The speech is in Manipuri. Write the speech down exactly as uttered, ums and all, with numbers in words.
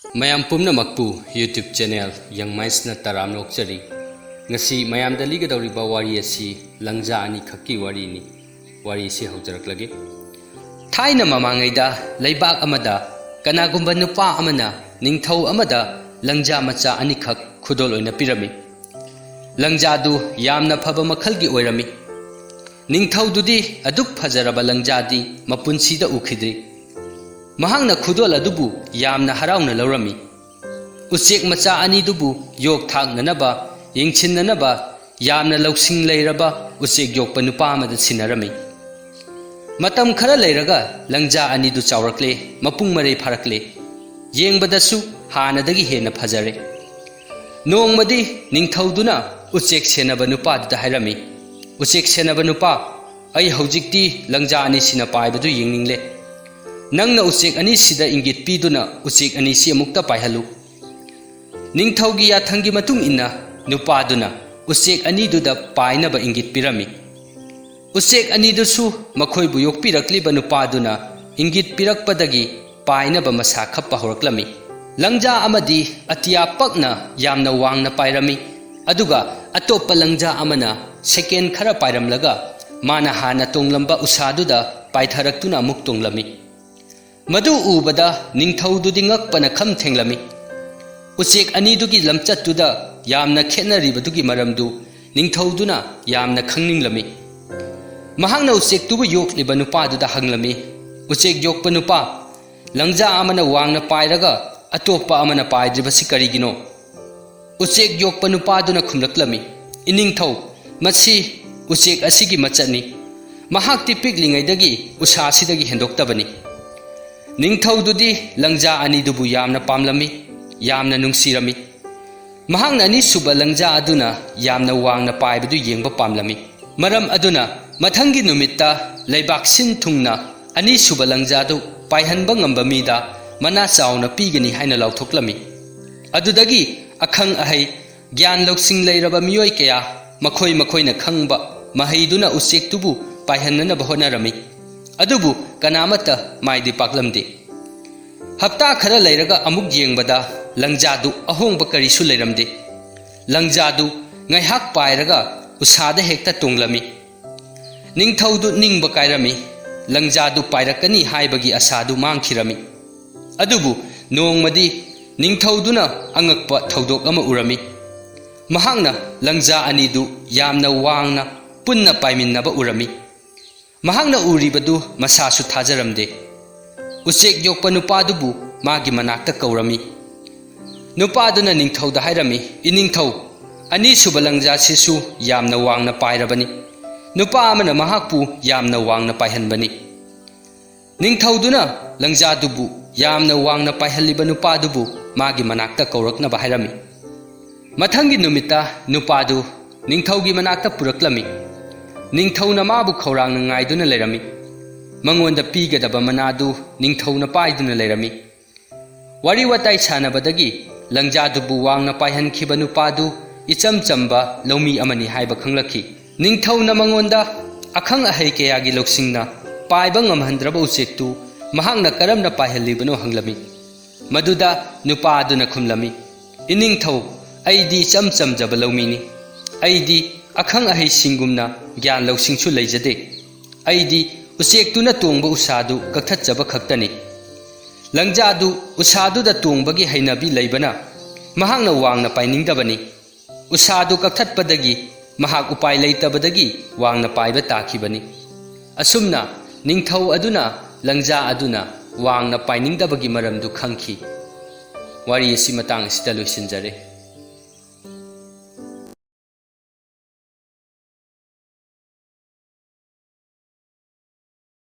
ꯃꯌꯥꯝ ꯄꯨꯝꯅꯃꯛꯄꯨ YouTube channel ꯌꯪ ꯃꯥꯏꯟꯁꯅ ꯇꯔꯥꯝꯅ ꯑꯣꯛꯆꯔꯤ꯫ ꯉꯁꯤ ꯃꯌꯥꯝꯗ ꯂꯤꯒꯗꯧꯔꯤꯕ ꯋꯥꯔꯤ ꯑꯁꯤ ꯂꯪꯖꯥ ꯑꯅꯤꯈꯛꯀꯤ ꯋꯥꯔꯤꯅꯤ꯫ ꯋꯥꯔꯤꯁꯤ ꯍꯧꯖꯔꯛꯂꯒꯦ꯫ ꯊꯥꯏꯅ ꯃꯃꯥꯡꯉꯩꯗ ꯂꯩꯕꯥꯛ ꯑꯃꯗ ꯀꯅꯥꯒꯨꯝꯕ ꯅꯨꯄꯥ ꯑꯃꯅ ꯅꯤꯡꯊꯧ ꯑꯃꯗ ꯂꯪꯖꯥ ꯃꯆꯥ ꯑꯅꯤꯈꯛ ꯈꯨꯗꯣꯜ ꯑꯣꯏꯅ ꯄꯤꯔꯝꯃꯤ꯫ ꯂꯪꯖꯥꯗꯨ ꯌꯥꯝꯅ ꯐꯕ ꯃꯈꯜꯒꯤ ꯑꯣꯏꯔꯝꯃꯤ꯫ ꯅꯤꯡꯊꯧꯗꯨꯗꯤ ꯑꯗꯨꯛ ꯐꯖꯔꯕ ꯂꯪꯖꯥꯗꯤ ꯃꯄꯨꯟꯁꯤꯗ ꯎꯈꯤꯗ꯭ꯔꯤ꯫ ꯃꯍꯥꯛꯅ ꯈꯨꯗꯣꯜ ꯑꯗꯨꯕꯨ ꯌꯥꯝꯅ ꯍꯔꯥꯎꯅ ꯂꯧꯔꯝꯃꯤ꯫ ꯎꯆꯦꯛ ꯃꯆꯥ ꯑꯅꯤꯗꯨꯕꯨ ꯌꯣꯛ ꯊꯥꯛꯅꯅꯕ, ꯌꯦꯡꯁꯤꯟꯅꯅꯕ ꯌꯥꯝꯅ ꯂꯧꯁꯤꯡ ꯂꯩꯔꯕ ꯎꯆꯦꯛ ꯌꯣꯛꯄ ꯅꯨꯄꯥ ꯑꯃꯗ ꯁꯤꯟꯅꯔꯝꯃꯤ꯫ ꯃꯇꯝ ꯈꯔ ꯂꯩꯔꯒ ꯂꯪꯖꯥ ꯑꯅꯤꯗꯨ ꯆꯥꯎꯔꯛꯂꯦ, ꯃꯄꯨꯡ ꯃꯔꯩ ꯐꯥꯔꯛꯂꯦ꯫ ꯌꯦꯡꯕꯗꯁꯨ ꯍꯥꯟꯅꯗꯒꯤ ꯍꯦꯟꯅ ꯐꯖꯔꯦ꯫ ꯅꯣꯡꯃꯗꯤ ꯅꯤꯡꯊꯧꯗꯨꯅ ꯎꯆꯦꯛ ꯁꯦꯟꯅꯕ ꯅꯨꯄꯥꯗꯨꯗ ꯍꯥꯏꯔꯝꯃꯤ, "ꯎꯆꯦꯛ ꯁꯦꯟꯅꯕ ꯅꯨꯄꯥ, ꯑꯩ ꯍꯧꯖꯤꯛꯇꯤ ꯂꯪꯖꯥ ꯑꯅꯤꯁꯤꯅ ꯄꯥꯏꯕꯗꯨ ꯌꯦꯡꯅꯤꯡꯂꯦ꯫ ꯅꯪꯅ ꯎꯆꯦꯛ ꯑꯅꯤꯁꯤꯗ ꯏꯪꯒꯤꯠ ꯄꯤꯗꯨꯅ ꯎꯆꯦꯛ ꯑꯅꯤꯁꯤ ꯑꯃꯨꯛꯇ ꯄꯥꯏꯍꯜꯂꯨ꯫" ꯅꯤꯡꯊꯧꯒꯤ ꯌꯥꯊꯪꯒꯤ ꯃꯇꯨꯡ ꯏꯟꯅ ꯅꯨꯄꯥꯗꯨꯅ ꯎꯆꯦꯛ ꯑꯅꯤꯗꯨꯗ ꯄꯥꯏꯅꯕ ꯏꯪꯒꯤꯠ ꯄꯤꯔꯝꯃꯤ꯫ ꯎꯆꯦꯛ ꯑꯅꯤꯗꯨꯁꯨ ꯃꯈꯣꯏꯕꯨ ꯌꯣꯛꯄꯤꯔꯛꯂꯤꯕ ꯅꯨꯄꯥꯗꯨꯅ ꯏꯪꯒꯤꯠ ꯄꯤꯔꯛꯄꯗꯒꯤ ꯄꯥꯏꯅꯕ ꯃꯁꯥ ꯈꯞꯄ ꯍꯧꯔꯛꯂꯝꯃꯤ꯫ ꯂꯪꯖꯥ ꯑꯃꯗꯤ ꯑꯇꯤꯌꯥ ꯄꯛꯅ ꯌꯥꯝꯅ ꯋꯥꯡꯅ ꯄꯥꯏꯔꯝꯃꯤ, ꯑꯗꯨꯒ ꯑꯇꯣꯞꯄ ꯂꯪꯖꯥ ꯑꯃꯅ ꯁꯦꯀꯦꯟ ꯈꯔ ꯄꯥꯏꯔꯝꯂꯒ ꯃꯥꯅ ꯍꯥꯟꯅ ꯇꯣꯡꯂꯝꯕ ꯎꯁꯥꯗꯨꯗ ꯄꯥꯏꯊꯔꯛꯇꯨꯅ ꯑꯃꯨꯛ ꯇꯣꯡꯂꯝꯃꯤ꯫ ꯃꯗꯨ ꯎꯕꯗ ꯅꯤꯡꯊꯧꯗꯨꯗꯤ ꯉꯛꯄꯅ ꯈꯝ ꯊꯦꯡꯂꯝꯃꯤ꯫ ꯎꯆꯦꯛ ꯑꯅꯤꯗꯨꯒꯤ ꯂꯝꯆꯠꯇꯨꯗ ꯌꯥꯝꯅ ꯈꯦꯠꯅꯔꯤꯕꯗꯨꯒꯤ ꯃꯔꯝꯗꯨ ꯅꯤꯡꯊꯧꯗꯨꯅ ꯌꯥꯝꯅ ꯈꯪꯅꯤꯡꯂꯝꯃꯤ꯫ ꯃꯍꯥꯛꯅ ꯎꯆꯦꯛꯇꯨꯕꯨ ꯌꯣꯛꯂꯤꯕ ꯅꯨꯄꯥꯗꯨꯗ ꯍꯪꯂꯝꯃꯤ, "ꯎꯆꯦꯛ ꯌꯣꯛꯄ ꯅꯨꯄꯥ, ꯂꯪꯖꯥ ꯑꯃꯅ ꯋꯥꯡꯅ ꯄꯥꯏꯔꯒ ꯑꯇꯣꯞꯄ ꯑꯃꯅ ꯄꯥꯏꯗ꯭ꯔꯤꯕꯁꯤ ꯀꯔꯤꯒꯤꯅꯣ?" ꯎꯆꯦꯛ ꯌꯣꯛꯄ ꯅꯨꯄꯥꯗꯨꯅ ꯈꯨꯝꯂꯛꯂꯝꯃꯤ, "ꯏꯅꯤꯡꯊꯧ, ꯃꯁꯤ ꯎꯆꯦꯛ ꯑꯁꯤꯒꯤ ꯃꯆꯠꯅꯤ꯫ ꯃꯍꯥꯛꯇꯤ ꯄꯤꯛꯂꯤꯉꯩꯗꯒꯤ ꯎꯁꯥꯁꯤꯗꯒꯤ ꯍꯦꯟꯗꯣꯛꯇꯕꯅꯤ꯫" ꯅꯤꯡꯊꯧꯗꯨꯗꯤ ꯂꯪꯖꯥ ꯑꯅꯤꯗꯨꯕꯨ ꯌꯥꯝꯅ ꯄꯥꯝꯂꯝꯃꯤ, ꯌꯥꯝꯅ ꯅꯨꯡꯁꯤꯔꯝꯃꯤ꯫ ꯃꯍꯥꯛꯅ ꯑꯅꯤꯁꯨꯕ ꯂꯪꯖꯥ ꯑꯗꯨꯅ ꯌꯥꯝꯅ ꯋꯥꯡꯅ ꯄꯥꯏꯕꯗꯨ ꯌꯦꯡꯕ ꯄꯥꯝꯂꯝꯃꯤ꯫ ꯃꯔꯝ ꯑꯗꯨꯅ ꯃꯊꯪꯒꯤ ꯅꯨꯃꯤꯠꯇ ꯂꯩꯕꯥꯛ ꯁꯤꯟ ꯊꯨꯡꯅ ꯑꯅꯤꯁꯨꯕ ꯂꯪꯖꯥꯗꯨ ꯄꯥꯏꯍꯟꯕ ꯉꯝꯕ ꯃꯤꯗ ꯃꯅꯥ ꯆꯥꯎꯅ ꯄꯤꯒꯅꯤ ꯍꯥꯏꯅ ꯂꯥꯎꯊꯣꯛꯂꯝꯃꯤ꯫ ꯑꯗꯨꯗꯒꯤ ꯑꯈꯪ ꯑꯍꯩ, ꯒ꯭ꯌꯥꯟ ꯂꯧꯁꯤꯡ ꯂꯩꯔꯕ ꯃꯤꯑꯣꯏ ꯀꯌꯥ ꯃꯈꯣꯏ ꯃꯈꯣꯏꯅ ꯈꯪꯕ ꯃꯍꯩꯗꯨꯅ ꯎꯆꯦꯛꯇꯨꯕꯨ ꯄꯥꯏꯍꯟꯅꯅꯕ ꯍꯣꯠꯅꯔꯝꯃꯤ꯫ ꯑꯗꯨꯕꯨ ꯀꯅꯥꯃꯠꯇ ꯃꯥꯏꯗꯤ ꯄꯥꯛꯂꯝꯗꯦ꯫ ꯍꯞꯇꯥ ꯈꯔ ꯂꯩꯔꯒ ꯑꯃꯨꯛ ꯌꯦꯡꯕꯗ ꯂꯪꯖꯥꯗꯨ ꯑꯍꯣꯡꯕ ꯀꯔꯤꯁꯨ ꯂꯩꯔꯝꯗꯦ꯫ ꯂꯪꯖꯥꯗꯨ ꯉꯥꯏꯍꯥꯛ ꯄꯥꯏꯔꯒ ꯎꯁꯥꯗ ꯍꯦꯛꯇ ꯇꯣꯡꯂꯝꯃꯤ꯫ ꯅꯤꯡꯊꯧꯗꯨ ꯅꯤꯡꯕ ꯀꯥꯏꯔꯝꯃꯤ꯫ ꯂꯪꯖꯥꯗꯨ ꯄꯥꯏꯔꯛꯀꯅꯤ ꯍꯥꯏꯕꯒꯤ ꯑꯁꯥꯗꯨ ꯃꯥꯡꯈꯤꯔꯝꯃꯤ꯫ ꯑꯗꯨꯕꯨ ꯅꯣꯡꯃꯗꯤ ꯅꯤꯡꯊꯧꯗꯨꯅ ꯑꯉꯛꯄ ꯊꯧꯗꯣꯛ ꯑꯃ ꯎꯔꯝꯃꯤ꯫ ꯃꯍꯥꯛꯅ ꯂꯪꯖꯥ ꯑꯅꯤꯗꯨ ꯌꯥꯝꯅ ꯋꯥꯡꯅ ꯄꯨꯟꯅ ꯄꯥꯏꯃꯤꯟꯅꯕ ꯎꯔꯝꯃꯤ꯫ ꯃꯍꯥꯛꯅ ꯎꯔꯤꯕꯗꯨ ꯃꯁꯥꯁꯨ ꯊꯥꯖꯔꯝꯗꯦ꯫ ꯎꯆꯦꯛ ꯌꯣꯛꯄ ꯅꯨꯄꯥꯗꯨꯕꯨ ꯃꯥꯒꯤ ꯃꯅꯥꯛꯇ ꯀꯧꯔꯝꯃꯤ꯫ ꯅꯨꯄꯥꯗꯨꯅ ꯅꯤꯡꯊꯧꯗ ꯍꯥꯏꯔꯝꯃꯤ, "ꯏꯅꯤꯡꯊꯧ, ꯑꯅꯤꯁꯨꯕ ꯂꯪꯖꯥꯁꯤꯁꯨ ꯌꯥꯝꯅ ꯋꯥꯡꯅ ꯄꯥꯏꯔꯕꯅꯤ꯫ ꯅꯨꯄꯥ ꯑꯃꯅ ꯃꯍꯥꯛꯄꯨ ꯌꯥꯝꯅ ꯋꯥꯡꯅ ꯄꯥꯏꯍꯟꯕꯅꯤ"꯫ ꯅꯤꯡꯊꯧꯗꯨꯅ ꯂꯪꯖꯥꯗꯨꯕꯨ ꯌꯥꯝꯅ ꯋꯥꯡꯅ ꯄꯥꯏꯍꯜꯂꯤꯕ ꯅꯨꯄꯥꯗꯨꯕꯨ ꯃꯥꯒꯤ ꯃꯅꯥꯛꯇ ꯀꯧꯔꯛꯅꯕ ꯍꯥꯏꯔꯝꯃꯤ꯫ ꯃꯊꯪꯒꯤ ꯅꯨꯃꯤꯠꯇ ꯅꯨꯄꯥꯗꯨ ꯅꯤꯡꯊꯧꯒꯤ ꯃꯅꯥꯛꯇ ꯄꯨꯔꯛꯂꯝꯃꯤ꯫ ꯅꯤꯡꯊꯧꯅ ꯃꯥꯕꯨ ꯈꯧꯔꯥꯡꯅ ꯉꯥꯏꯗꯨꯅ ꯂꯩꯔꯝꯃꯤ꯫ ꯃꯉꯣꯟꯗ ꯄꯤꯒꯗꯕ ꯃꯅꯥꯗꯨ ꯅꯤꯡꯊꯧꯅ ꯄꯥꯏꯗꯨꯅ ꯂꯩꯔꯝꯃꯤ꯫ ꯋꯥꯔꯤ ꯋꯥꯇꯥꯏ ꯁꯥꯟꯅꯕꯗꯒꯤ ꯂꯪꯖꯥꯗꯨꯕꯨ ꯋꯥꯡꯅ ꯄꯥꯏꯍꯟꯈꯤꯕ ꯅꯨꯄꯥꯗꯨ ꯏꯆꯝ ꯆꯝꯕ ꯂꯧꯃꯤ ꯑꯃꯅꯤ ꯍꯥꯏꯕ ꯈꯪꯂꯛꯈꯤ꯫ ꯅꯤꯡꯊꯧꯅ ꯃꯉꯣꯟꯗ ꯑꯈꯪ ꯑꯍꯩ ꯀꯌꯥꯒꯤ ꯂꯧꯁꯤꯡꯅ ꯄꯥꯏꯕ ꯉꯝꯍꯟꯗ꯭ꯔꯕ ꯎꯆꯦꯛꯇꯨ ꯃꯍꯥꯛꯅ ꯀꯔꯝꯅ ꯄꯥꯏꯍꯜꯂꯤꯕꯅꯣ ꯍꯪꯂꯝꯃꯤ꯫ ꯃꯗꯨꯗ ꯅꯨꯄꯥ ꯑꯗꯨꯅ ꯈꯨꯝꯂꯝꯃꯤ, "ꯏꯅꯤꯡꯊꯧ, ꯑꯩꯗꯤ ꯏꯆꯝ ꯆꯝꯖꯕ ꯂꯧꯃꯤꯅꯤ꯫ ꯑꯩꯗꯤ ꯑꯈꯪ ꯑꯍꯩꯁꯤꯡꯒꯨꯝꯅ ꯒ꯭ꯌꯥꯟ ꯂꯧꯁꯤꯡꯁꯨ ꯂꯩꯖꯗꯦ꯫ ꯑꯩꯗꯤ ꯎꯆꯦꯛꯇꯨꯅ ꯇꯣꯡꯕ ꯎꯁꯥꯗꯨ ꯀꯛꯊꯠꯆꯕ ꯈꯛꯇꯅꯤ"꯫ ꯂꯪꯖꯥꯗꯨ ꯎꯁꯥꯗꯨꯗ ꯇꯣꯡꯕꯒꯤ ꯍꯩꯅꯕꯤ ꯂꯩꯕꯅ ꯃꯍꯥꯛꯅ ꯋꯥꯡꯅ ꯄꯥꯏꯅꯤꯡꯗꯕꯅꯤ꯫ ꯎꯁꯥꯗꯨ ꯀꯛꯊꯠꯄꯗꯒꯤ ꯃꯍꯥꯛ ꯎꯄꯥꯏ ꯂꯩꯇꯕꯗꯒꯤ ꯋꯥꯡꯅ ꯄꯥꯏꯕ ꯇꯥꯈꯤꯕꯅꯤ꯫ ꯑꯁꯨꯝꯅ ꯅꯤꯡꯊꯧ ꯑꯗꯨꯅ ꯂꯪꯖꯥ ꯑꯗꯨꯅ ꯋꯥꯡꯅ ꯄꯥꯏꯅꯤꯡꯗꯕꯒꯤ ꯃꯔꯝꯗꯨ ꯈꯪꯈꯤ꯫ ꯋꯥꯔꯤ ꯑꯁꯤ ꯃꯇꯥꯡ ꯑꯁꯤꯗ ꯂꯣꯏꯁꯤꯟꯖꯔꯦ꯫